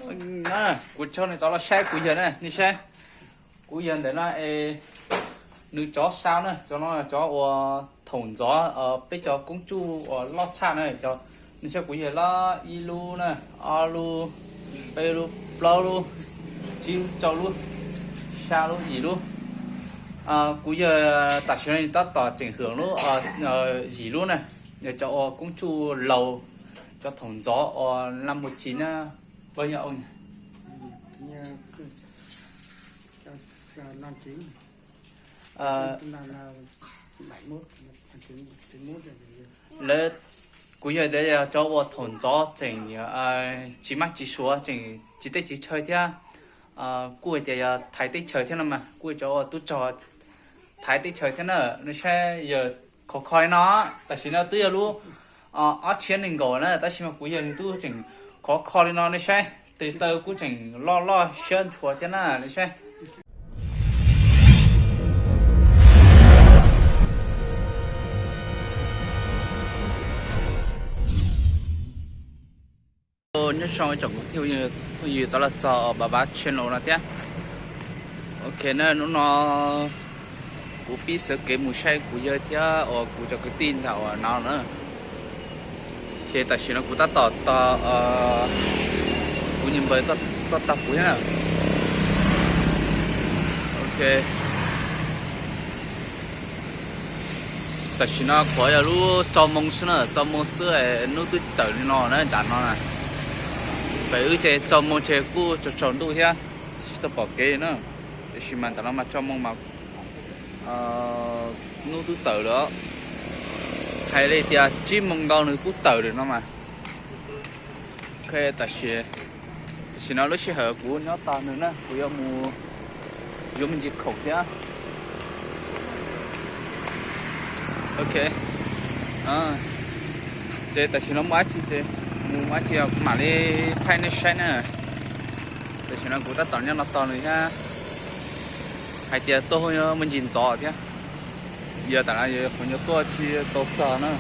Na, kuv tso nws cov los saib kuv yawg na, nej saib. Kuv yawg ntawm no es nws cov sau na, cov no cov uas thaum ntxov peb cov koob tsuj uas loj tshaj na, nej saib kuv yawg lub ib lub na, ob lub, peb lub, plaub lub, tsib lub, rau lub, xya lub, yim lub. Kuv yawg tam sim no tab tom tseem hwm lub yim lub na, yog cov uas koob tsuj laus, cov thaum ntxov uas na mus tsis na. Lawv, kuv yawg tias yog cov uas thaum ntxov tseem tsis maj tsis suav, tseem tsis teb tsis chaw thiab, kuj hais tias yog thaiv teb chaws thiab no mas kuj yog cov uas tub rog thaiv teb chaws thiab na. Nej saib yawg khov kho li no, tam sim no twb yog lub ob txhiab nees nkaum na, tab sis mas kuv yawg nws twb tseem khov kho li no, nej saib, tes taw kuj tseem loj loj siab ntshua thiab na, nej saib. Nyob zoo tsoom kwv tij phooj ywg, txov los txog Bab Bab channel no thiab. Ok na, hnub no kuv pib xav kev mus saib kuv yawg thiab uas kuv cov kwv tij ntawm uas no na. Ces tam sim no kuv tab tom tos kuv niag npawg tuaj tos kuv thiab na. Ok. Tam sim no kuv yog lub rau moo xwb na, rau moo xwb, hnub twb tawm li no na, nram no na. Pem wb ces rau moo ces kuj tsaus tsaus ntuj thiab, tsis tau pom kev na. Tiam sis mas nram no mas rau moo mas hnub twb tawm lawm. Hais li tias tsib moo ntau nws kuj tawm lawm no mas. Ok, tam sim, tam sim no lub sij hawm kuv nyob tos nws na, kuv yuav mus yuav me ntsis khoom thiab. Ok, ces tam sim no muaj dab tsi ces mus muaj dab tsi kuv mam li thaij nej saib na. Tam sim no kuv tab tom nyob no tos nws thiab, hais tias tuaj me ntsis ntxov thiab. Yog tam no yog kuv nyuam tuaj tsis tau txog na,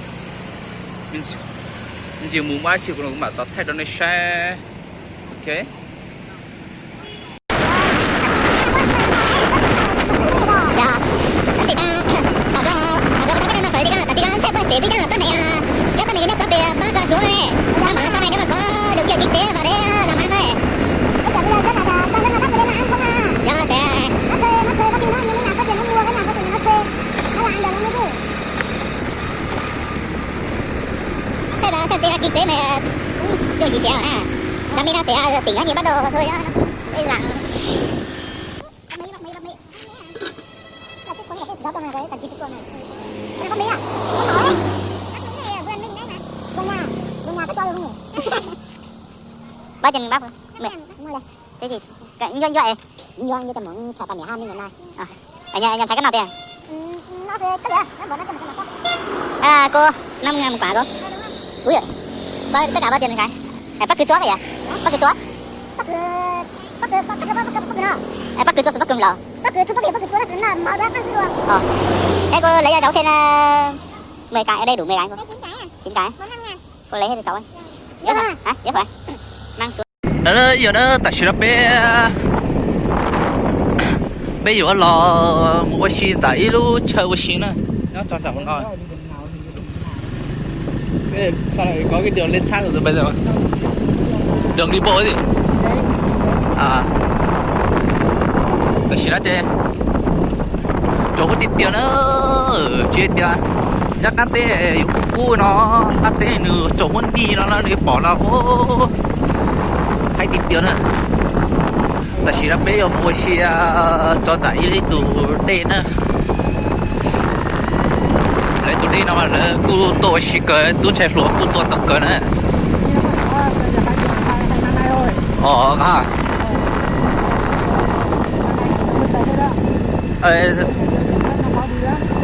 me ntsis mus muaj dab tsi kuv mam txog thaij rau nej saib. Ok. Xaj xaj tias kinh tế mà cũng chưa gì kéo na. Tao mi tao tias tỉnh đó thì bắt đầu thôi á. Dễ dàng. Bao tiền bác? Mười. Thế thì cậu nhớ nhớ ấy. Nhớ nhớ tao muốn thả tao mười hai mươi nghìn này. Anh nhận, nhận thấy cái nào tiền? Cô, năm ngàn một quả cô. Ui giời. Bao, tất cả bao tiền mình thấy? Này, bác cứ chốt vậy à? Bác cứ chốt. Ê, bác cứ chốt số bác Cường lầu. Ồ. Thế cô lấy cho cháu thêm ờ, mười cái, ở đây đủ mười cái không? Chín cái. Cô lấy hết cho cháu ấy. Dễ phải, hả? Dễ phải. Mang xuống. Yog na, tam sim no peb, peb yuav los mus ua si ntawm ib lub chaw ua si na. Nyob rau nram no. Đường đi bộ gì? Tam sim no ces tsaus huab tiag tiag na, tsis tias nyob qab teb yuav kub kub no, qab teb nws tsaus huab nti no na, nws pom no, haib tiag tiag na. Tam sim no peb yuav mus ua si tso nram ib lub tus dej na. Lawv tus dej no mas lawv kuj tuaj ua si kawg, tub ntxhais hluas kuj tuaj tau kawg na. Ov,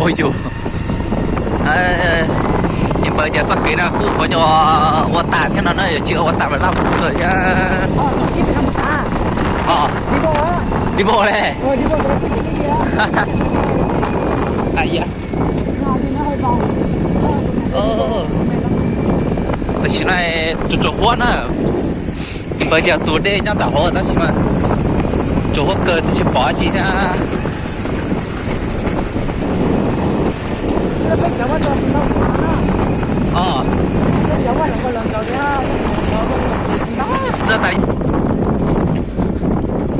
ov, yus, niam npawg tias txoj kev no kuj qhov nyuag ua tas thiab no na, yog tsis ua tas mas laj mus kawg thiab. Ov, đi bộ le. Tam sim no tsaus tsaus huab na. Pawg tias tus dej nyob nram hauv tab sis mas tsaus huab kawg twb tsis pom dab tsi thiab.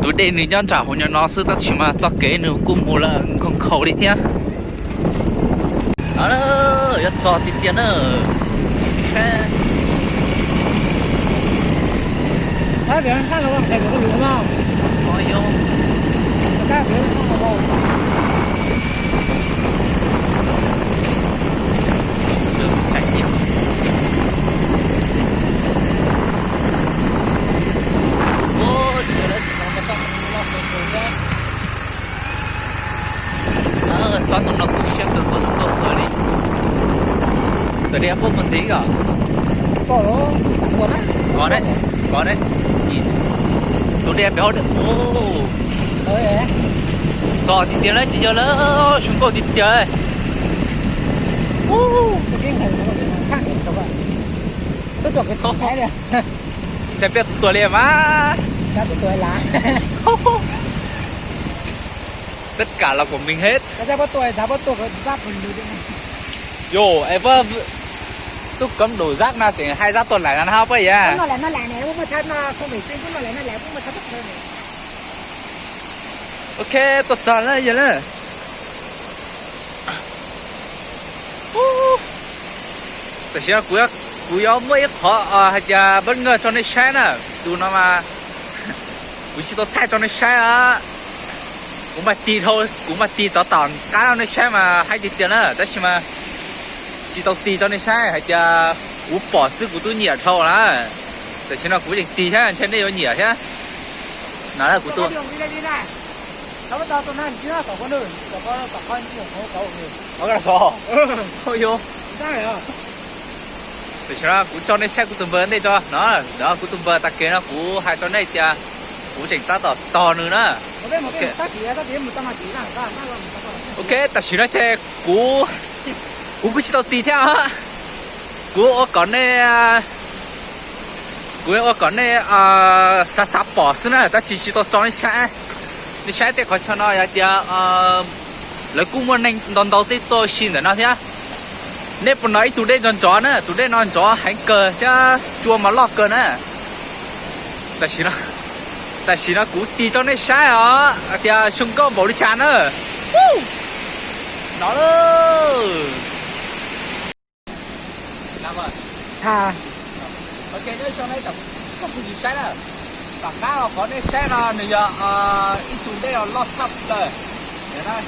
Tus dej nws nyob nram hauv nyob no xwb tab sis mas txoj kev nws kuj mus lawm nkhaus nkhaus li thiab. No, yuav txog tiag tiag na. Tsob ntoo no kuj siab kawg, kuj tus tuaj kawg li. Tus dej puab mus ntxiv os. Kov dej, kov dej. Tus dej pem hauv dej. Txog tiag tiag lawm, tsis yog lawm, zoo nkauj tiag tiag. Ntshai peb tus tuag li mas. Tất cả là của mình hết. Yo, es puab tub cov đủ rác no tseem hais rác tuaj lais no hab puab yam. Ok, tuaj txog lawm yog na. Tam sim no kuv yuav muab ib qhov hais tias bất ngờ rau nej saib na. Tus no mas kuv tsis tau thaij rau nej saib os. Kuv mas tig dhau, kuv mas tig tov tom qab rau nej saib mas haib tiag tiag na, tab sis mas tsis tau tig rau nej saib hais tias kuv pom xwb kuv twb nyiam dhau na. Tam sim no kuv tseem tig thiab ntshe nej yuav nyiam thiab. No kuv tuaj. Tam sim no kuv tso nej saib kuv tus npawg ntej tso no, kuv tus npawg tag kev no kuv hais rau nej tias kuv tseem tab tom tos nws na. Ok, tam sim no ces kuv, kuv kuj tsis tau tig thiab os. Kuv ua kom nej, kuv ua kom nej xav xav pom xwb na, tab sis tsis tau tso nej saib. Nej saib tej qhov chaw no yog tias lawv kuj muaj neeg ntau ntau tej tuaj ua si ntawm no thiab. Nej puas hnov ib tug dej nrov nrov na, tus dej no nrov heev kawg thiab cua mas loj kawg na. Tam sim no, tam sim no kuv tig rau nej saib os hais tias zoo nkauj npaum li cas na. No lawm. Ok, nyob zoo nej cov phooj ywg saib na, tom qab qhov nej saib no nws yog ib tug dej loj tshaj plaws,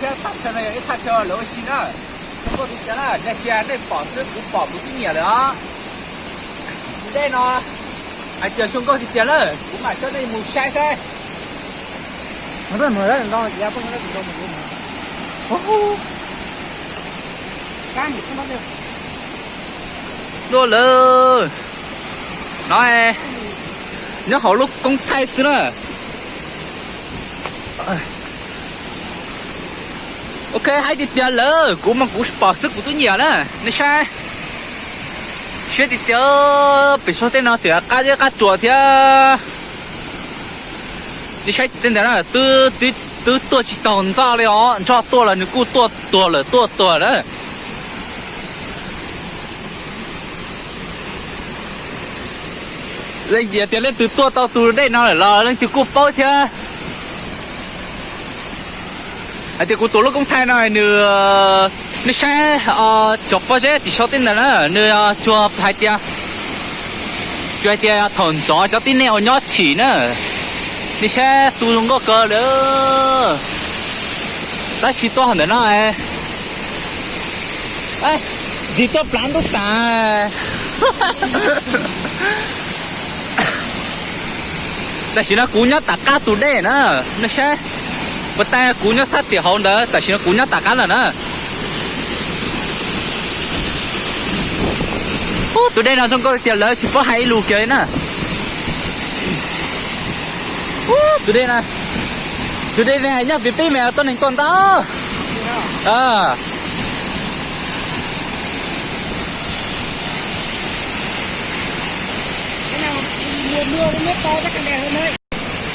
thiab thaj chaw no yog ib thaj chaw lawv ua si na. Zoo nkauj tiag tiag na, nej cia nej pom xwb kuv pom kuv twb nyiam lawm os. Tus dej no hais tias zoo nkauj tiag tiag na, kuv mam coj nej mus saib saib. Dua lawm. No, nyob hauv lub koob thaij xwb na. Ok, haib tiag tiag lawm, kuv mas kuv pom xwb kuv twb nyiam na. Nej saib, siab tiag tiag, pem saum tej no tseem qab zeb qab tsuas thiab. Nej saib tej ntawd na, twb tuaj tsis taug ntxoj li os, ntxoj tuaj los nws kuj tuaj tuag lawm tuaj tuag na. Leej tias leej twg tuaj tau tus dej no lawm los leej twg kuj paub thiab. Hais tias kuv tus lub koob thaij no nws, nej saib cov pob zeb tim saum tej ntawd na, nws tsuas hais tias, tsuas hais tias thaum ntxov cov tib neeg uas nyob tshim na, nej saib tu zoo nkauj kawg li. Tab sis tuaj hauv ntawm no, ntxim tuaj plav ntuj tas. Tam sim no kuv nyob tom qab tus dej na, nej saib, puas tas kuv nyob sab tim hauv ntawd, tam sim no kuv nyob tom qab lawm na. Ub, tus dej no zoo nkauj tiag lawv tsis paub hais ib lus kiag li na. Ub, tus dej no, tus dej no nyob pem peb me tuaj neeg tuaj ntau.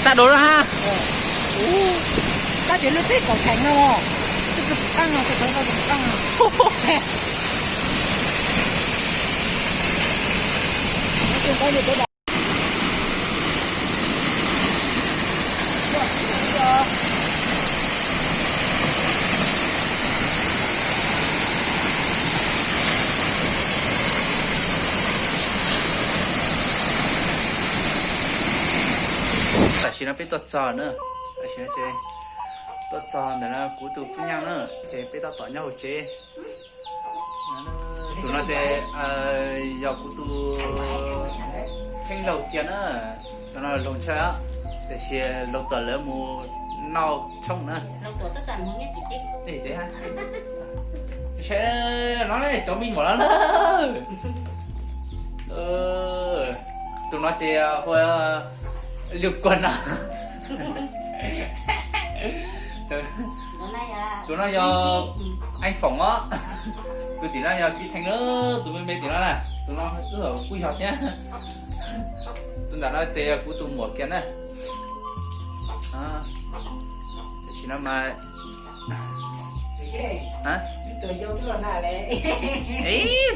Xa dua na ha. Tab sis lub teb kaum theem no, twb tsis pum qeej no, tus sawv tau tsis pum qeej no. Tam sim no peb tuaj txog na, tam sim no ces tuaj txog ntawm no kuv tus phooj ywg na, ces peb tab tom nyob hauv tsev. Tus no ces yog kuv tus kheej laug tiag na, tus no laug ntshe, tiam sis laug tom lawv mus noj tshoob na. Saib no cov me nyuam no na. Tus no ces hu Liu Kuam no. Tus no yog Eej Foom os. Tus tim no yog Kib Theej na, tus me me tim no na, tus no wb kuj yog thiab. Tus ntawm no ces yog kuv tus muam kiag na. Tam sim no mas,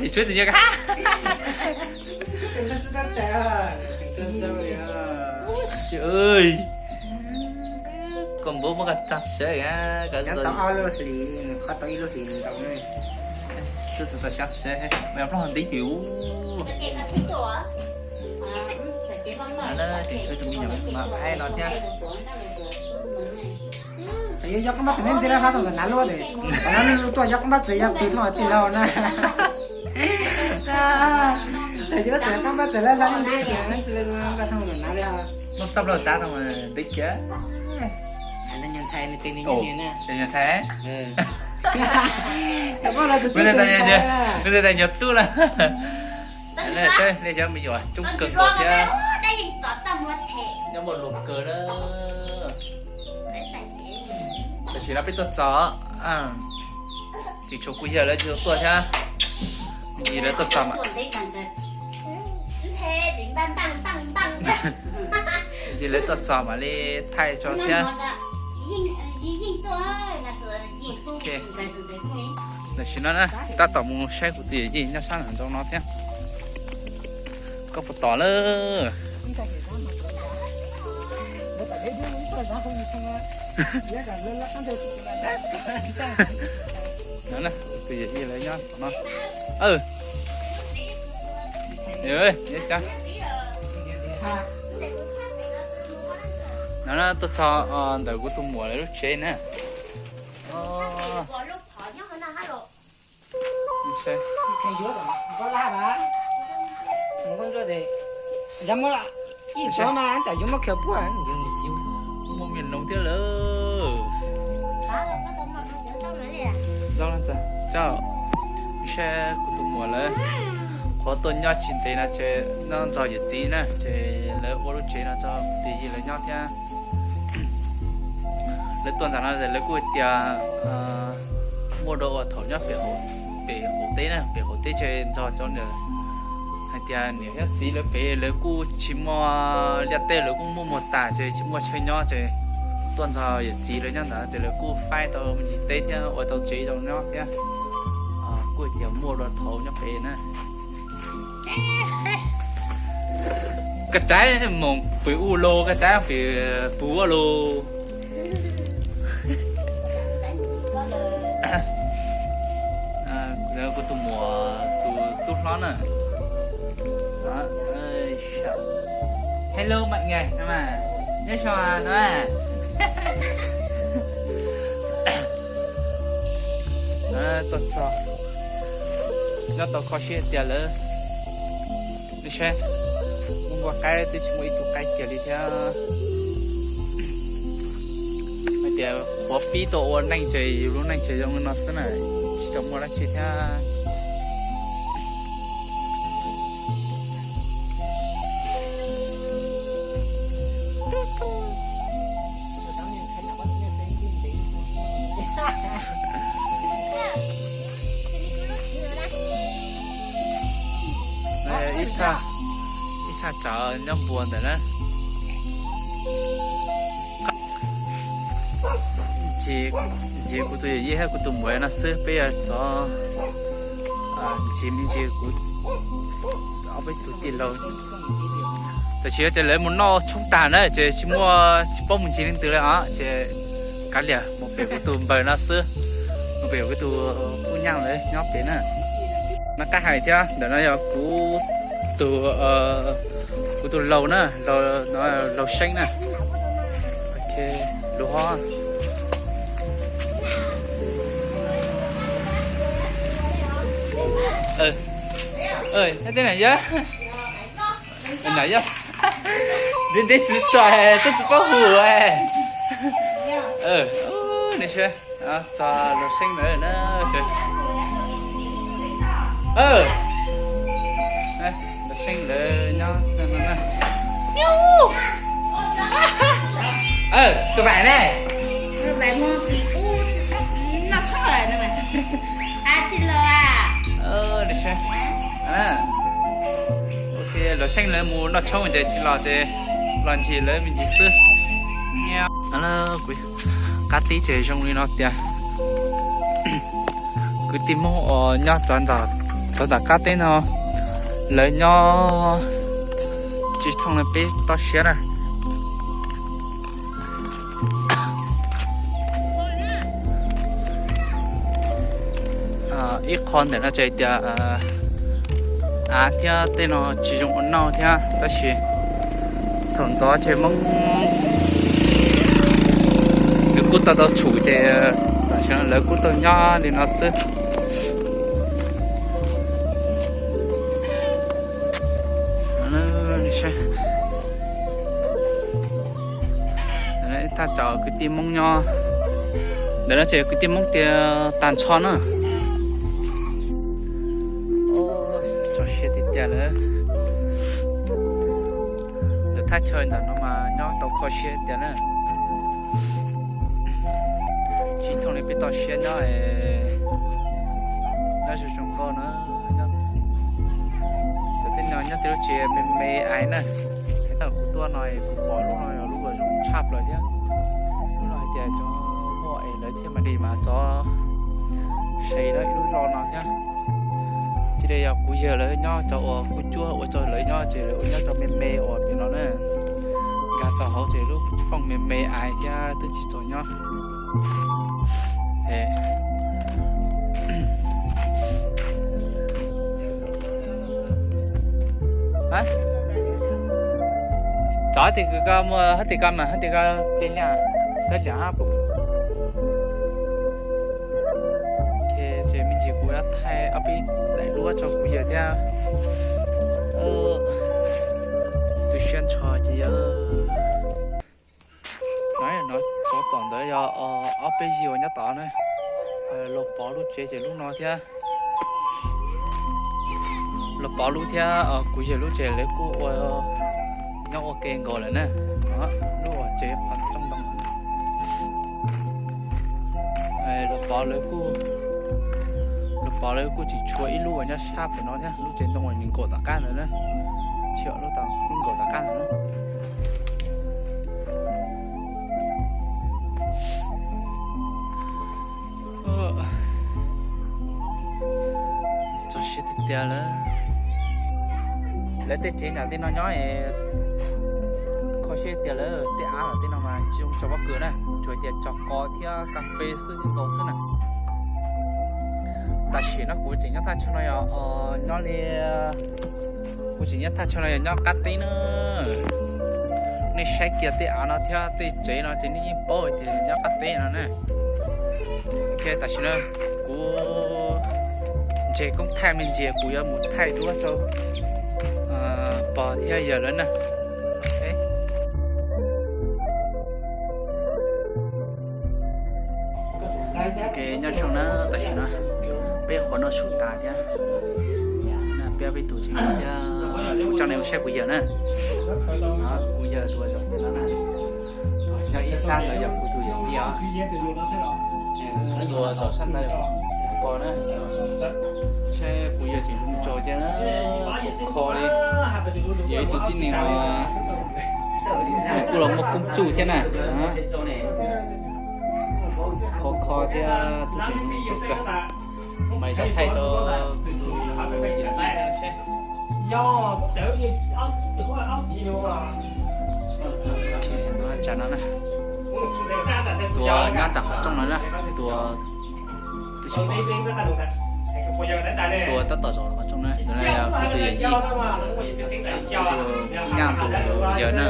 tim tshuav tus nyob ka. Koj npau muab koj tso sawv, koj tau ob lub hlis, nws kho tau ib lub hlis ntau. Twb tsis tau xyab seb, me plaub hau ntib tim ub. Tim tshuav tus me nyuam mas haib no thiab. Yog koj npaj txawv neb nti laj hlob tau ntawm nav luaj tes, qhov no nej lub tuaj yog koj npaj txawv yog tus thoj tim laug na. Txawm yog koj npaj txawv laj hlob neb nti ces txawv laj hlob tau ntawm nav li. Muaj txoj plaub txav tau ntawm teb kiag. Nyuag ntxhais nws tsev nws nyob li na. Nyuag ntxhais. Kuv ntxhais nyuag tub na. Saib nej cov me nyuam coob kawg nkaus thiab. Nyob muaj luag kawg na. Tam sim no peb tuaj txog, tsis tshuav kuv yawg lawv tsis tau tuaj thiab. Me ntsis lawv tuaj txog mas, me ntsis lawv tuaj txog mam li thaij tso thiab. Tam sim no na, tab tom mus saib kuv tus yawm yij nyob sab nram nroog no thiab. Koj puas tos lawm? No, tus yawm yij lawv nyob no. No tuaj txog ntawm kuv tus muam lawv lub tsev na. Muaj me noog thiab lawm. Saib kuv tus muam lawv qhuav tuaj nyob tsis ntev no ces nyob nrog yawm txiv na, ces lawv ua lub tsev no rau tus yij lawv nyob thiab. Lawv tuaj ntawm no lawv kuj tias muaj dua ua thaum nyob pem hauv teb na, pem hauv teb ces nrog cov niam, hais tias niam thiab txiv lawv pem lawv kuj tsis muaj liaj teb, lawv kuj muaj muag tas ces tsis muaj chaw nyob ces tuaj nrog yawm txiv lawv nyob ntawd ces lawv kuj faib tau me ntsis teb thiab ua tau tsev zoo nyob thiab. Kuj tias muaj dua thaum nyob pem na. Koj tsav mus pw ub los, koj tsav pw ub los. Kuv tus muam tus tub hlob na. Hello mọi người, nyob zoo no. Tuaj txog, nyob tau kho siab tiag lawm. Saib, muaj npua qaib twb tsis muaj ib tug qaib kiag li thiab. Hais tias puav pib tuaj ua neej ces yus lub neej ces zoo li no xwb na, tsis tau muaj dab tsi thiab. Ib thaj, ib Tsam nyob npua ntawm na. Ntxiv kuv tus yawm yij thiab kuv tus muam no xwb, peb yuav txov ntxiv me ntsis kuv ob peb tus tij laug. Tam sim no ces lawv mus noj tshoob tag na ces tsis muaj, tsis paub mus ntxiv leej twg lawm os ces kav liam mus pem kuv tus npawg no xwb, mus pem kuv tus pub nyaaj lawv nyob pem na. No qab hais thiab, ntawm no yog kuv tus, kuv tus laug na, laug Seeb na. Ok, lus ho. Tej na yog, na yog, ntev ntev txiv txom tub tsis paub hu. Txog Laus Seeb lawm na. Laus Seeb lawm nyob. Tus vam ne? Laus Seeb lawv mus noj tshoob ces tsis los ces los ncig lawv me ntsis xwb. Qab teb ces zoo li no tias kwv tij Hmoob uas nyob txog ntawm qab teb no, lawv nyob tsis thooj li peb toj siab na. Ib qho ntawm no ces tias av thiab tej no tsis zoo ua noj thiab, tab sis thaum ntxov ces Hmoob nws kuj tau tau tshum ces tam sim no lawv kuj tau nyob li no xwb. Thaj tsam kwv tij Hmoob nyob ntawm no ces kwv tij Hmoob tias tag nrho na. Txog siab tiag tiag lawm. Ntawm thaj chaw ntawm no mas nyob tau kho siab tiag na. Tsis thooj li peb toj siab nyob, nyob zoo zoo nkauj na. Cov tej no nyob tej lub tsev me me ais na. Thaum kuv tuaj no kuv pom lub no yog lub uas zoo tshaj plaws thiab. Lub no hais tias cov muaj es lawv thiaj mam li mas txov se lawm ib lub zos no thiab. Cia li yog kuv yawg lawv nyob, cov uas kuj cuab ua rau lawv nyob ces lawv ua nyob rau me me uas pem no na. Nkag txog hauv ces lub fooj me me ais thiab twb tsis txaus nyob. Cov hab tis kws koj muaj hab tis koj mas hab tis koj pliag liaj, koj liam hab pum. Ces me ntsis kuv yuav thaij ob peb daim duab rau kuv yawg thiab. Tus siab ntsho ces yog no, tsov tom ntawd yog ob peb yig uas nyob tod na. Los Pov lub tsev ces lub no thiab. Los Pov lub thiab kuv yawg lub tsev lawv kuj ua, nyob ua ke nkaus lawm na. Lub uas tsev qhov rooj ntoo. Los Pov lawv kuj, Los Pov lawv kuj tseem tshuav ib lub uas nyob sab pem no thiab, lub tsev ntoo uas nws nkaum tom qab ntawd na. Tsis yog lub tau lub nkaum tom qab ntawd na. Txog siab tiag tiag lawm. Lawv tej tsev nram tej no nyob es kho siab tiag lawm, tej av los tej no mas tsis zoo tso pob kws na, tsuas tias tso qos thiab kas fes xwb nkaus xwb na. Tam sim no kuv tseem nyob thaj chaw no yog nyob li, kuv tseem nyob thaj chaw no yog nyob qab teb na. Nej saib kiag tej av no thiab tej tsev no ces nej yeej paub tias nyob qab teb no na. Ok, tam sim no kuv ntseg koob thaij me ntsis kuv yuav mus thaij duab rau Pov thiab yawg lawv na. Ok, nyob zoo na, tam sim no peb qhuav noj su tas thiab, peb ob peb tus tseem thiab, kuv coj nej mus saib kuv yawg na. Kuv yawg tus zaum ntawd no na, nyob ib sab ntawd yog kuv tus yawm yij os. Tus zaum sab ntawd yog Kho na, saib kuv yawg tseem zoo tsaus thiab na, kho kho li. Yog ib tug tib neeg uas kuj los muaj koob txuj thiab na. Kho kho thiab tus tseem zoo kawg. Mas thaij rau tus yawm txiv thiab seb. Tsam no na, tus nyob rau qhov rooj no na, tus twb tsis pom, tus tab tom zaum qhov rooj na, tus no yog kuv tus yawm yij, kuv tus nyab tus yawg na.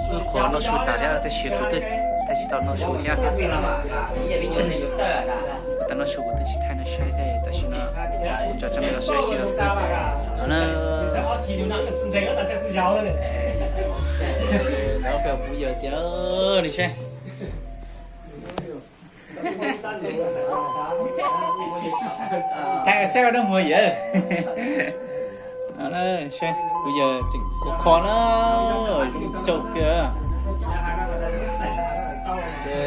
Wb qhuas noj su tas thiab tab sis kuv twb thaij tsis tau noj su thiab. Kuv tau noj su kuv twb tsis thaij nej saib thiab, tam sim no kuv tso coj nej los saib sib los xwb no na. Lawv peb kuv yawg tias nej saib. Thaij saib ua dab muag yawg. Kuv yawg tseem kho kho na, zoo tsaus kawg.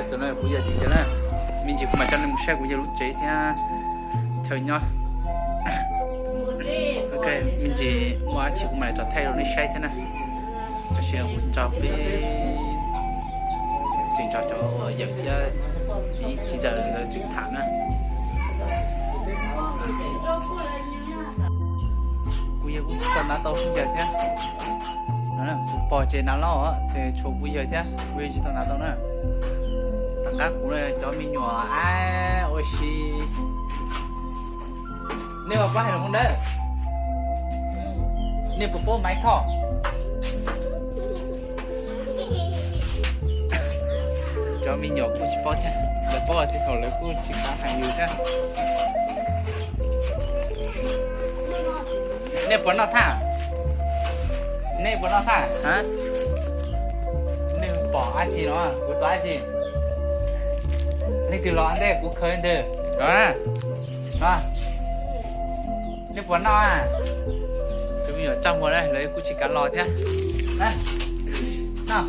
Tus no kuv yawg tim cawv na, me ntsis kuv mam coj nej mus saib kuv yawg lub tsev thiab chaw nyob. Me ntsis muaj dab tsi kuv mam li tso thaij rau nej saib thiab na. Tam sim no kuv nrog peb, tseem nrog cov uas yawm thiab txiv ntxawm lawv tseem tham na. Kuv yawg kuj tsis tau hnav tau yawg thiab. Kuv pog ces hnav loj os, ces tshuav kuv yawg thiab, kuv yawg tsis tau hnav tau na. Tom qab kuv cov me nyuam ab ua si. Nej puas paub hais lus Hmoob dawb? Nej puas paub Maiv Thoj? Cov me nyuam kuj tsis paub thiab, lawv paub tej thaum lawv kuj tsis xav hais yus thiab. Nej puas noj thaj? Nej puas noj thaj? Nej pom dab tsi no? Kuv tua dab tsi? Leej twg los ntej kuv khaws ntawd. Nej puas noj? Cov me nyuam txaj muag na, lawv kuj tsis kav los thiab. Noj,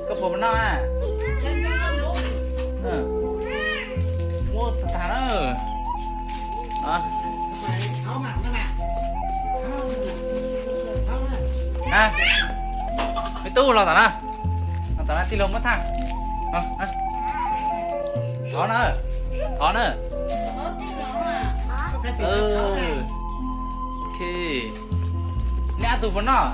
koj puas noj? Muab tag na. Me tub los tom na, los tom na tij laug muab thaj. Thov na, thov na. Ok. Nej ob tug puas noj?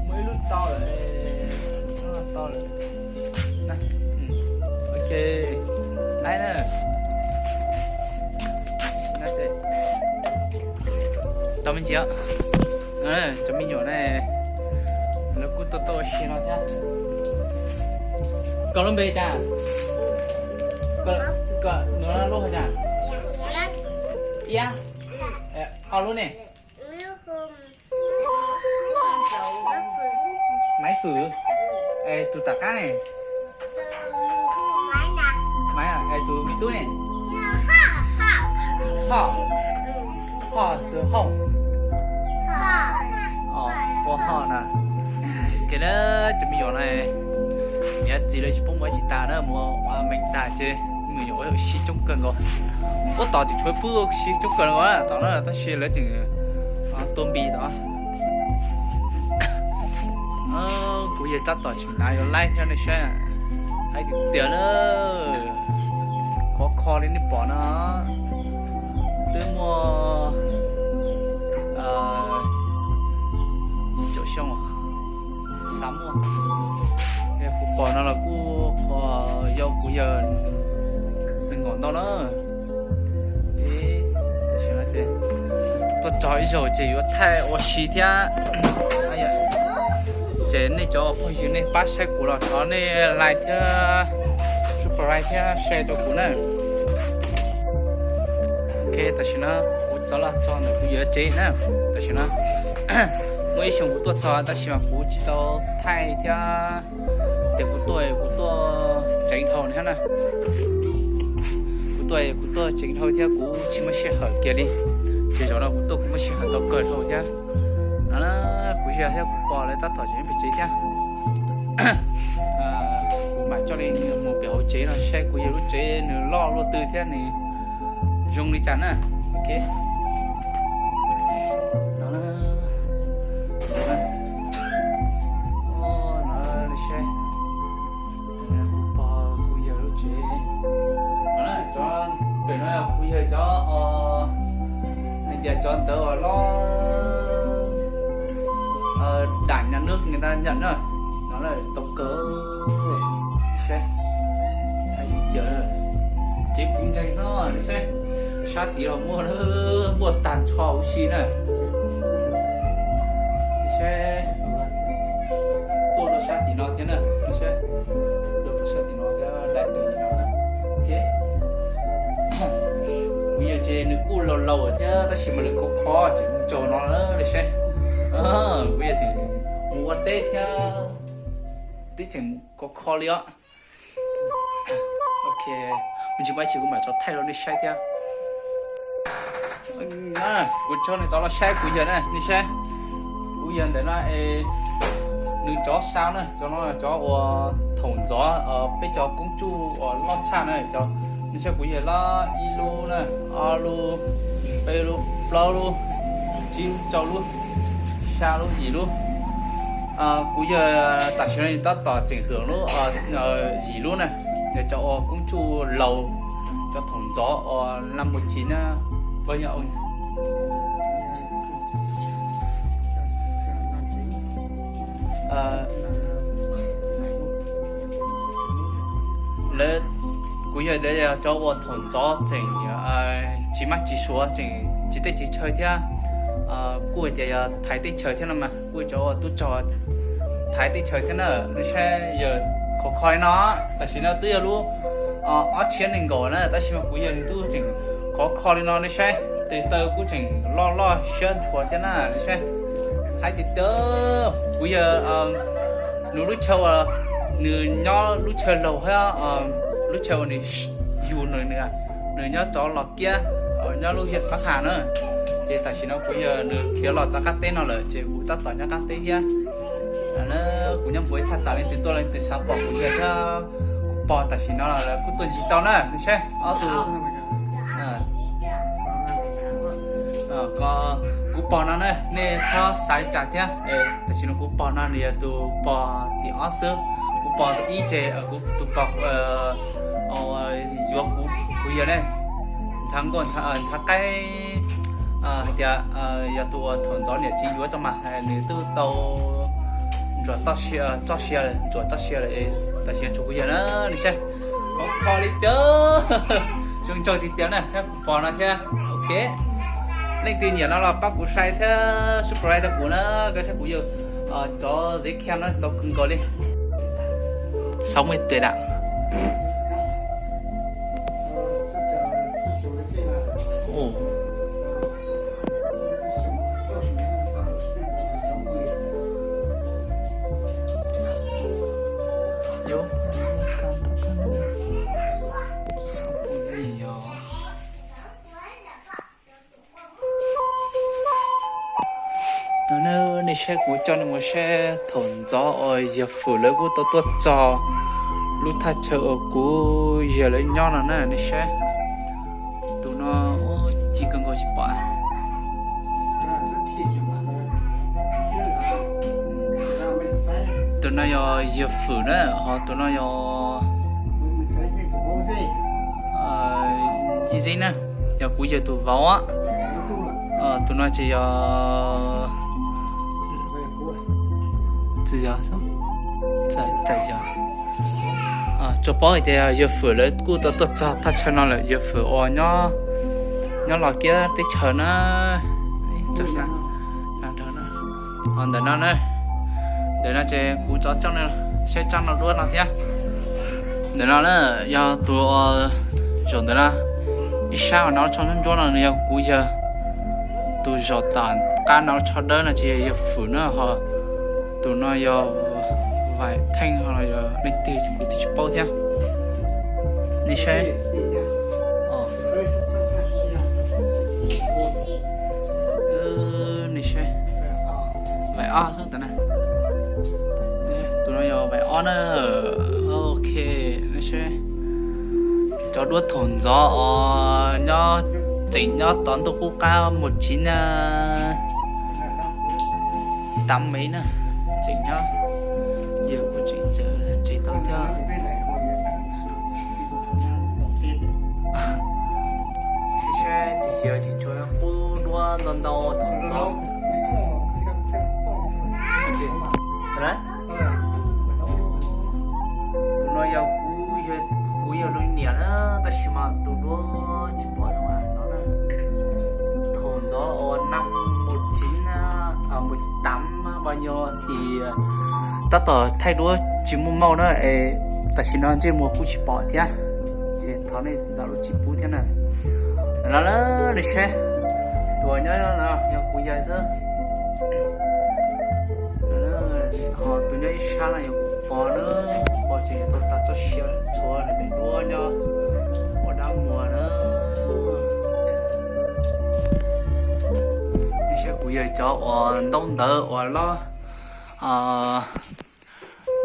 Muaj ib lub tau lawm, tau lawm. Ok, laib na. Tau me ntsis, cov me nyuam na, lawv kuj tuaj tuaj ua si no thiab. Koj lub npe cas? Koj, koj lub hais cas? Iab. Koj lub ne? Maiv Fwm. Es tus tom qab ne? Maiv, es tus me tub ne? Hoj. Hoj, Xwm Hoj. Ua Hoj na. Ces na, cov me nyuam na, niam txiv lawv tsis pub mus ua si tas na, mus ua me tas ces me nyuam ua si coob kawg nkaus. Ub, tom tseem tshuav pub ua si coob kawg nkaus tom na, tab sis lawv tseem tua npis tom. Kuv yawg tab tom tseem hnav yuav laib thiab nej saib, laib tiag tiag na. Khov kho li nej pom no, twb muaj ib caum xyoo xav muaj. Kuv pom no los kuj yog kuv yawg nees nkaum ntau na. Tuaj txog ib zaug ces yuav thaij ua si thiab. Ces nej cov phooj ywg nej pab saib kuv los thov nej like thiab subscribe thiab share rau kuv na. Ok, tam sim no kuv txav los txog ntawm kuv yawg tsev na. Tam sim no muaj ib xyoo kuv tuaj txog tab sis mas kuv tsis tau thaij thiab. Ces kuv tuaj, kuv tuaj tseev dhau thiab na. tuaj kuv tuaj tsev dhau thiab kuv tsis muaj sij hawm kiag li. Ces zaum no kuv tuaj kuv muaj sij hawm tau kawg dhau thiab. No kuv yawg thiab kuv pog lawv tab tom tseem pem tsev thiab. Kuv mam coj li mus pem hauv tsev no saib kuv yawg lub tsev nws loj luaj twg thiab nws zoo li cas na. Ok. No, no, saib. Kuv pog kuv yawg lub tsev. Cov pem no yog kuv yawg cov, hais tias cov ntawd uas loj, đảng nhà nước người ta nhận na. No tau kawg. Saib, tsev puv nkeeg no, saib, sab tid los muaj, muaj tag nrho huv si na. Saib, tuaj rau sab tim no thiab na, saib, tuaj rau sab tim no thiab dai tus no na. Ok. Kuv yawg ces nws kuj laus laus thiab tab sis mas nws khov kho ces nws tsaug no lawm saib. Kuv yawg ces mus ua teb thiab twb tseem khov kho li os. Ok, me ntsis muaj ib chim kuv mam tso thaij rau nej saib thiab. Kuv tso nws cov los saib kuv yawg na, nej saib. Kuv yawg ntawm no es nws cov sau na, cov no cov uas thaum ntxov peb cov koob tsuj uas loj tshaj na, nej saib kuv yawg loj ib lub na, ob lub, peb lub, plaub lub, tsib lub, rau lub, xya lub, yim lub. Kuv yawg tam sim no tab tom tseem hwm lub yim lub na, cov uas koob tsuj laus, cov thaum ntxov uas laj mus tsis na, lawv, kuv yawg tias yog cov uas thaum ntxov tseem tsis maj tsis suav tseem tsis teb tsis chaw thiab, kuj hais tias yog thaiv teb chaws thiab no mas kuj cov uas tub rog thaiv teb chaws thiab na, nej saib yawg khov kho li no, tam sim no twb yog lub ob txhiab nees nkaum na tab sis mas kuv yawg nws twb tseem khov kho li no nej saib, tes taw kuj tseem loj loj siab ntshua thiab na nej saib. Hais tias kuv yawg nws lub chaw uas nws nyob lub chaw laug thiab lub chaw uas nws yug nws, nws nyob rov los kiab nyob lub hiaj qab ha na. Ces tam sim no kuv yawg nws khiav los txog qab teb no lawm ces kuv tab tom nyob qab teb thiab. Kuv nyob npuav ib thaj tsam leej twg tuaj leej twg xav pom kuv yawg thiab kuv pog tam sim no lawv kuj tuaj ntsib tau na nej saib ob tug. Kuv pog no na nej txhob xav li cas thiab, tam sim no kuv pog no nws yog tus pog tim ob xwb, kuv pog ib ces tus pog yuav kuv, kuv yawg ne, ntshav nkuaj ntshav qaib, hais tias yog tus uas thaum ntxov niam txiv yuav rau mas nws twb tau ntsuam txoj sia, ntsuam txoj sia lawm, tam sim no tshuav kuv yawg na, nej saib, khov kho li cas, zoo nraug tiag tiag na thiab kuv pog no thiab. Ok, leej twg nyiam no los pab kuv share thiab subscribe rau kuv na, koj saib kuv yawg cov zeb khia no ntau kawg nkaus li. Sáu mươi tuổi đã. Nej saib kuv coj nej mus saib thaum ntxov uas yawg Fwm lawv kuj tau tuaj txog lub thaj chaw uas kuv yawg lawv nyob no na nej saib. Tus no ci kawg nkaus tsis pom. Tus no yog yawg Fwm na, ho tus no yog Ci Zeb na, yog kuv yawg tus vauv. Tus no ces yog txawm yog, txawm yog, tsuas paub hais tias yawg Fwm lawv kuj tau tuaj txog thaj chaw no lawm, yawg Fwm uas nyob los kiab teb chaws na. Ntawm no na, ntawm no ces kuv tso tsooj saib tsooj no duab no thiab. Ntawm no na yog tus zaum ntawm no, ib sab uas no tsho ntsuab ntsuab no nws yog kuv yawg, tus zaum tom qab no tsho dawb no ces yog yawg Fwm na, ho tus no yog Vais Theej, ho yog leej twg kuv twb tsis paub thiab. Nej saib, Ob xwb ntawd na. Tus no yog vais ob na. Ok, seb. Cov duab thaum ntxov os, nyob, tseem nyob tom ntuj qub qab mus tsis na. Tam mev na, tseem nyob, yog kuv tseem tsev tau thiab. Saib ces yawg ces tsuas qub duab ntau ntau thaum ntxov. Tus no yog kuv, kuv yog lub niam na, tab sis mas tus duab tsis pom no na. Thaum ntxov uas năm một chín, mười tám bao nhiêu thì tab tom thaij duab tsis muaj mauj na, es tam sim no ntsej muag kuj tsis pom thiab, ces thov nej zam lub txim pub thiab na. No na, nej saib, tus nyob no yog kuv yawg xwb. Ho tus nyob ib sab no yog kuv pog na, pog ces tau tas txoj sia tshuav daim duab nyob ua dab muag na. Nej saib kuv yawg cov uas ntaub ntawv uas loj,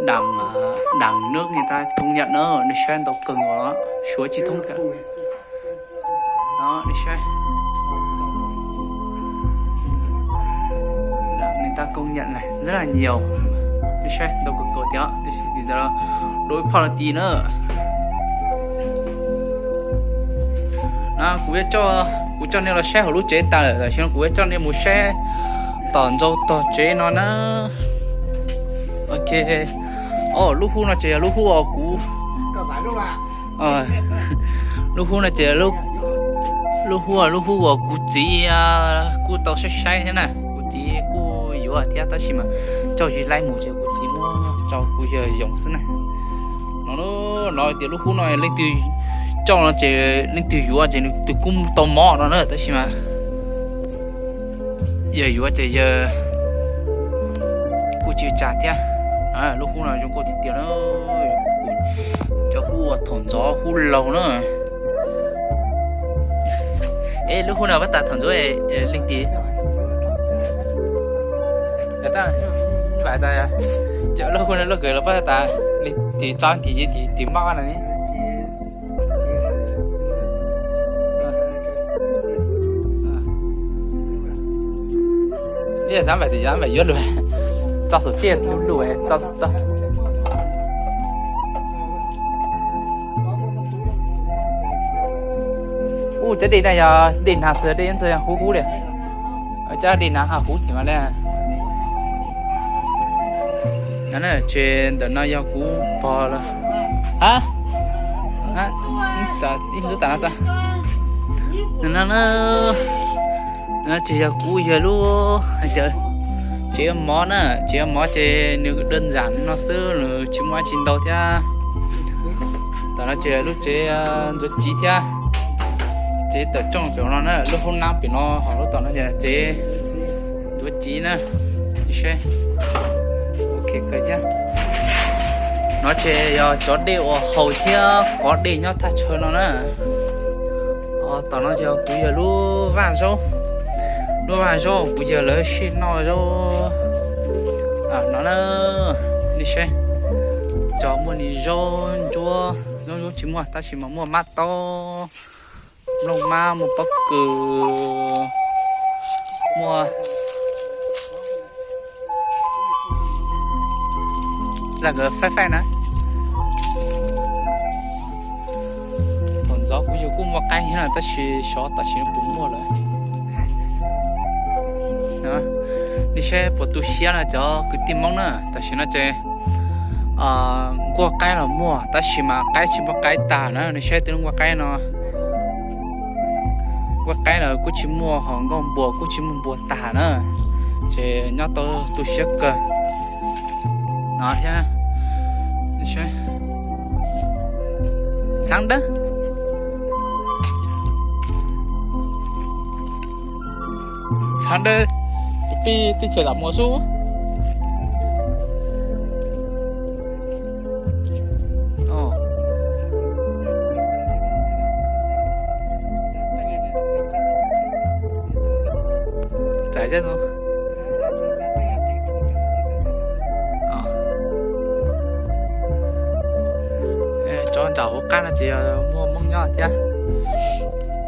đảng, đảng nước người ta công nhận đó, nej saib ntau kawg os, suav tsis thoob thiab. Đó, nej saib. Đảng người ta công nhận này rất là nhiều. Nej saib ntau kawg nkaus thiab, ntawd dua ib phoj laj ti na. Kuv, kuv coj nej los saib hauv lub tsev tas lawm, tam sim no kuv yuav coj nej mus saib tom ntxau tog tsev no na. Ok, lub hub no ces yog lub hub uas kuv, lub hub no ces lub hub, lub hub uas kuv txiv kuj tau saib saib thiab na, kuv txiv kuj yuav thiab tab sis mas coj zis laib mus ces kuv txiv muab tso kuv yawg yoos xwb na. No, no tias lub hub no leej twg coj no ces leej twg yuav ces nws twb kuj tau mob no na, tab sis mas yawg yuav ces yawg kuj tsis ua cas thiab. Lub hub no zoo nkauj tiag tiag na. Cov hub uas thaum ntxov hub laug na. Es lub hub no pab tas thaum ntxov leej twg, lub hub no lub kawg los pab tas leej twg tso tim tim tim mob no ne. Ib yam xav npaim tim xav npaim yuav lug, tso xum txij lub lug tso xum tau. Ub, cov dej na yog dej nag xwb, dej nyob ntxhw huv huv li. Cov dej nag ha huv tim mas li. Ces ntawm no yog kuv pog lawm. Ha, ib ntxub tas no tso. Ntawm no na, ces yog kuv yawg lub, yog tsev mov na, tsev mov ces nws daj ntsam no xwb, nws tsis muaj dab tsi ntau thiab. Tom no ces lub tsev ntxuav civ thiab. Tsev tawm rooj pem no na, lub hoob nab pem no, ho lub tom no ces tsev ntxuav civ na. Saib, ok kawg thiab. No ces yog cov dej uas haus thiab kov dej nyob thaj chaw no na. Tom no ces kuv yawg lub vaj zaub, lub vaj zaub kuv yawg lawv sij noj zaub no na. Nej saib, cov muaj ni zaub ntsuab, zaub ntsuab tsis muaj tab sis mas muaj mab taub, nplooj mab, muaj pob kws, muaj zaj nkawd faib faib na. Thaum ntxov kuv yawg kuj muaj qaib thiab tab sis xyov tam sim no puas muaj lawm. Nej saib puas tu siab no cov kwv tij Hmoob na, tam sim no ces nkuaj qaib los muaj tab sis mas qaib tsis muaj qaib tag na, nej saib tej lub nkuaj qaib no. Nkuaj qaib los kuj tsis muaj, ho nkuaj npua kuj tsis muaj npua tag na, ces nyob tau tu siab kawg no thiab. Ntxhab dawb, ntxhab dawb, pib teb chaws tam muas xub. Txais thiab no. qab no ces yog muaj Hmoob nyob thiab.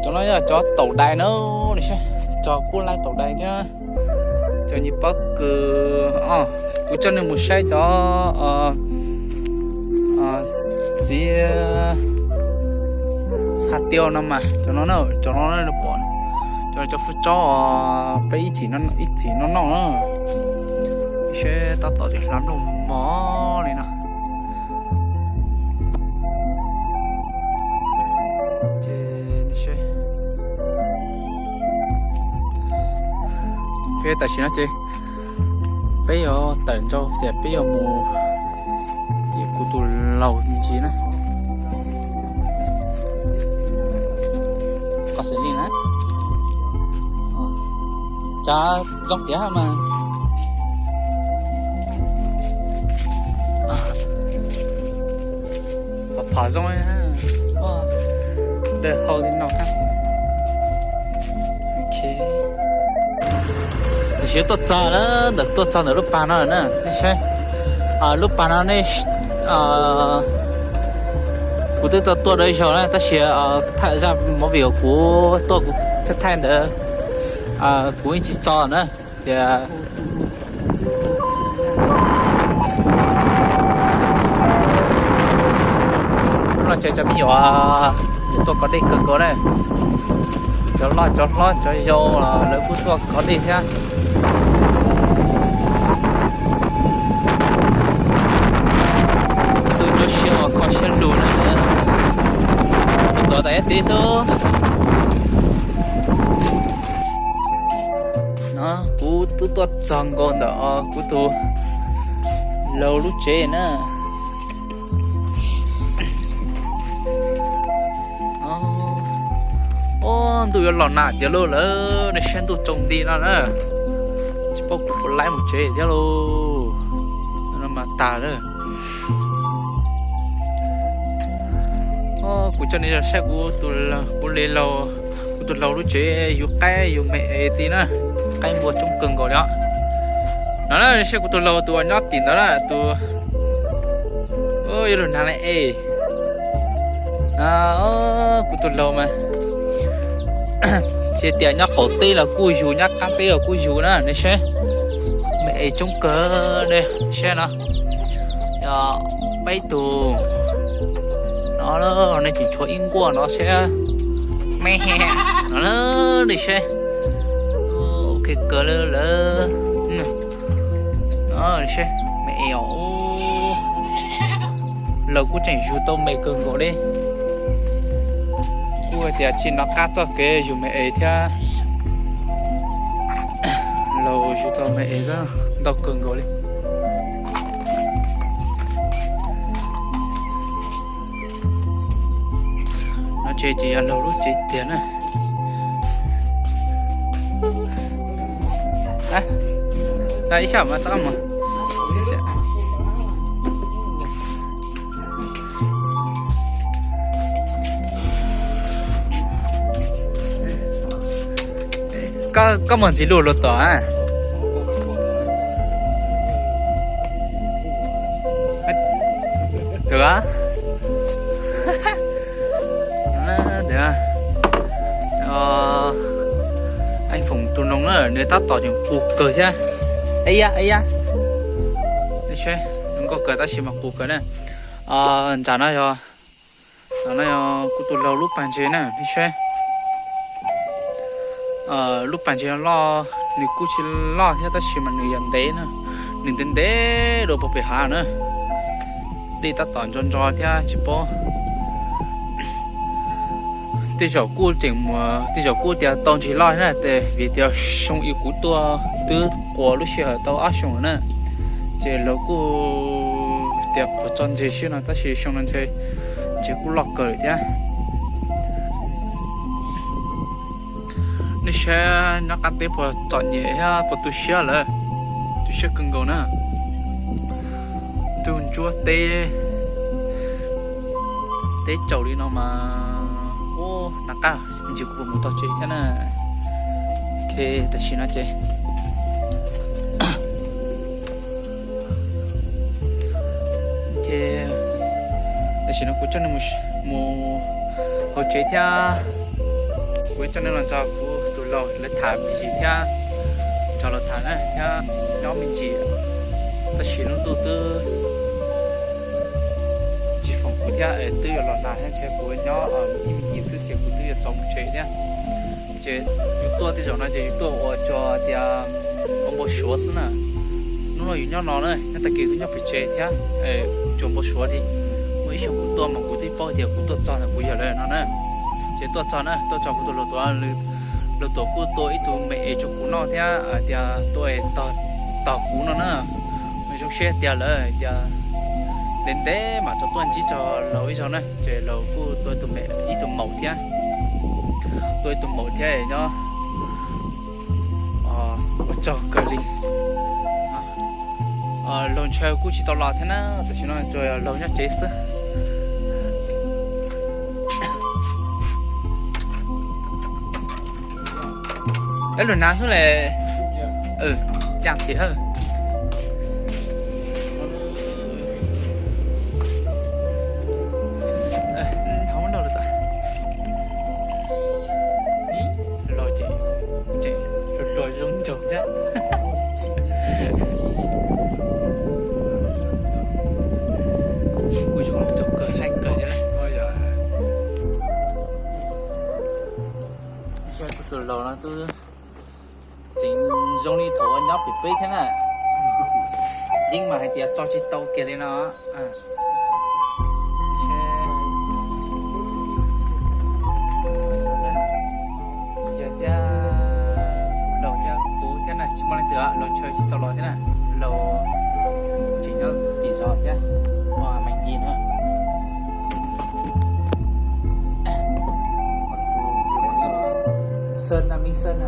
Cov no yog cov taum dais na, cov kuj laij taum dais thiab. Cov nyuag pob kws, kuv coj nej mus saib cov txiv ha tiau no mas, cov no, cov no pom, cov no cov fwj tsaub peb ib txwm noj noj na. Seb tab tom ces hlav nplooj mos li no. Ces tam sim no ces peb yuav tawm ntau tias peb yuav mus tim kuv tus laus ntsis na. Qhov xws li na, cas zoo tiag mas. Phom zoo, dawb hau li no. Tam sim tuaj txog lawm, ntawm tuaj txog ntawm lub pas no na, nej saib. Lub pas no nej, kuv twb tuaj tuaj dua ib zaug na, tab sis thaj zaj movie uas kuv tuaj kuv thaij thaij ntawd kuv yeej tsis tso na. Tias no ces cov me nyuam tuaj kov dej kawg nkaus na. Cov loj cov hlob cov yau lawv kuj tuaj kov dej thiab. Tus ntsuab siab uas kho siab lug na, tus tuav tas ib txiv xwb. No kuv twb tuaj txog nkaus ntawm kuv tus laus lub tsev na. Ob, ntuj yuav los nag tiag lauj lawm, nej saib ntuj tsaus nti no na. Tsis paub kuv puas laib mus tsev thiab lauj. No mas tag lawm. Kuv coj nej saib kuv, kuv li laus, kuv tus laus lub tsev yug qaib yug me es ti na, qaib npua coob kawg nkaus li os. No na, saib kuv tus laus tus uas nyob tim ntawd na, tus ib lub nag li es. Kuv tus laus mas tsis tias nyob qaum teb los kuj yug, nyob qab teb los kuj yug na, nej saib. Me es coob kawg ne, saib no. Yog peb tug no, nej tseem tshuav ib nkuaj no seb me no, nej saib. Ok kawg lawm. Seb me es os. Laus kuj tseem yug tau me kawg nkaus li. Kuj tias tsis nov qab txoj kev yug me es thiab. Laus yug tau me es ntau kawg nkaus li. No tsev ces yog laus lub tsev tiag na. Ib xyam mas txab mus. Koj mus ntxiv lus lus tom a? Eej foom tus noog na, nws tab tom tseem qus kawg thiab. Ib yam, ib yam. Nws nkauj kawg tab sis mas qus kawg na. Nram no yog, no yog kuv tus laug lub pas ntses na, nej saib. Lub pas ntses loj, nws kuj tsis loj thiab tab sis mas nws yog ntev na, nws ntev ntev dua puag pem hav na. Dej tab tom ntso ntso thiab tsis paub. Tej zaum kuj tseem, tej zaum kuj tias tau ntsis loj na, vim tias xyoo ub kuv tuaj twb qua lub sij hawm tau ob xyoos na, ces lawv kuj tias quav tso ntses xwb no tab sis xyoo no ntshe ntses kuj loj kawg lawm thiab. Nej saib nyob qab teb puas txom nyem thiab puas tu siab lawm? Tu siab kawg nkaus na. Ntuj ntsuab teb, teb tsaus li no mas, ub, nag qab me ntsis kuv puas mus tau tsev thiab na. Ok, tam sim no ces, ces tam sim no kuv coj nej mus Mus hauv tsev thiab, kuv coj nej los nrog kuv tus laus lawv tham me ntsis thiab, nrog lawv tham na thiab nyob me ntsis, tab sis lub ntuj twb tsis foom kuv thiab, twb yuav los nag thiab, ntshe kuv nyob ib me ntsis xwb ces kuv twb yuav txog mus tsev thiab. Ces yus tuaj tej zaum no ces yus tuaj ua tso tias ua npau suav xwb na. Hnub no yus nyob no na, nyob tag kis twb nyob pem tsev thiab, tsuas npau suav li. Muaj ib xyoos kuv tuaj mas kuv twb paub tias kuv tuaj txog ntawm kuv yawg lawv no na. Ces tuaj txog na, tuaj txog kuv tus laus tuam, laus tuam kuj tua ib tug me es rau kuv noj thiab hais tias tua es tos kuv no na. Zoo siab tias lawv tias ntev ntev mam tso tuaj ntsib tso laus ib zaug na, ces laus kuj tua ib tug me, ib tug maum thiab, tua ib tug maum thiab nyob ua tsaug kawg li. Laus ntshaw kuj tsis tau los thiab na, tam sim no tsuas yog laus nyob tsev xwb. Eb, lug hnav xwb le. Cas thiab. Hauv no lawm tas. Los ces tseem hluas hluas zoo nraug thiab. Kuj zoo nraug kawg, haib kawg thiab. Tus laus no twb tseem zoo li thaum uas nyob pem peb thiab na. Yeeb mas hais tias tso tsis tau kiag li no. Yawg thiab laus thiab kuv thiab na, tsis muaj leej twg, laus ntshaw tsis tau los thiab na. Laus tseem nyob tim zos thiab, ua meem yig na. Xab na, mib xab na.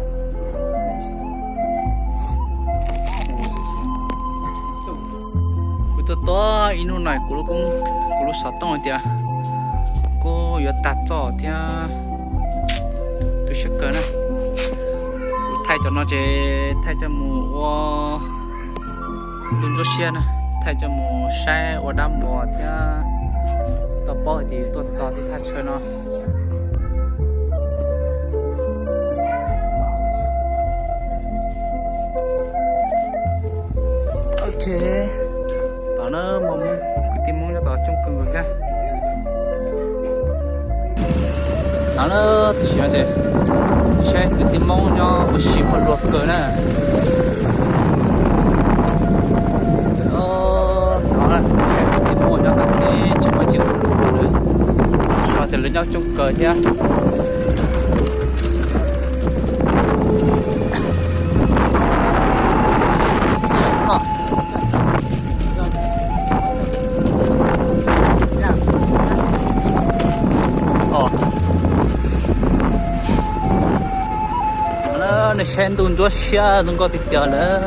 Kuv tuaj tuaj ib hnub no kuv lub koob, kuv lub xov tooj tias kuj yuav tag txoj thiab, tu siab kawg na. Kuv thaij cov no ces thaij coj mus ua ntu ntsuab siab na, thaij coj mus saib ua dab muag thiab, tau paub hais tias yus tuaj txog tej thaj chaw no. Ok, no na, muaj Hmoob, kwv tij Hmoob nyob tod coob kawg nkaus thiab. No na, tam sim no ces saib kwv tij Hmoob nyob ua si muaj luag kawg na. No na, saib kwv tij Hmoob nyob tod ces tsis muaj tsis ua luag lawm, so ces lawv nyob coob kawg thiab. Nej saib ntuj ntsuab siab zoo nkauj tiag tiag lawm.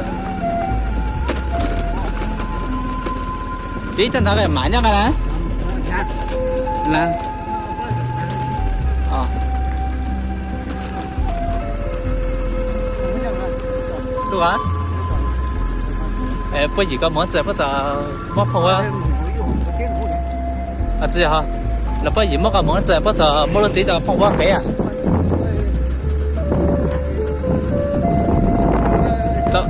Ib txoj ntawd mam nyob nqa na. Lub, puab yim koj mus txawm puab txawm muab phooj huab. Txiv, los puab yim muab koj mus txawm puab txawm muab lub txiv txawm phooj huab kev. Tam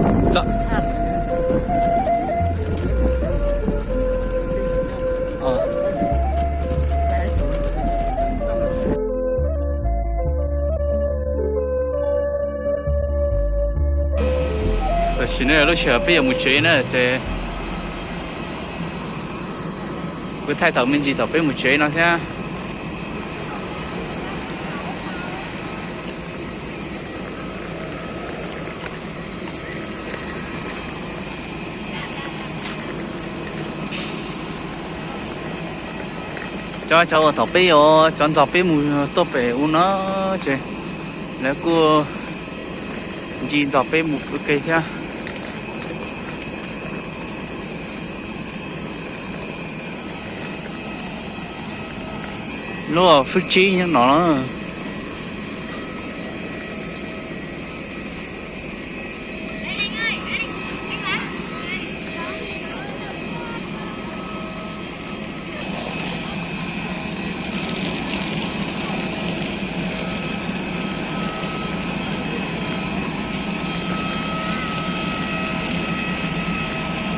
sim no lub sij hawm peb yuav mus tsev na ces kuv thaij thaum me ntsis thaum peb mus tsev no thiab. Cov cov uas thaum peb yuav cov ntxog peb mus tuaj pem u no ces lawv kuj ncig ntxog peb mus ua ke thiab. Lub fwj tsib nyob no na.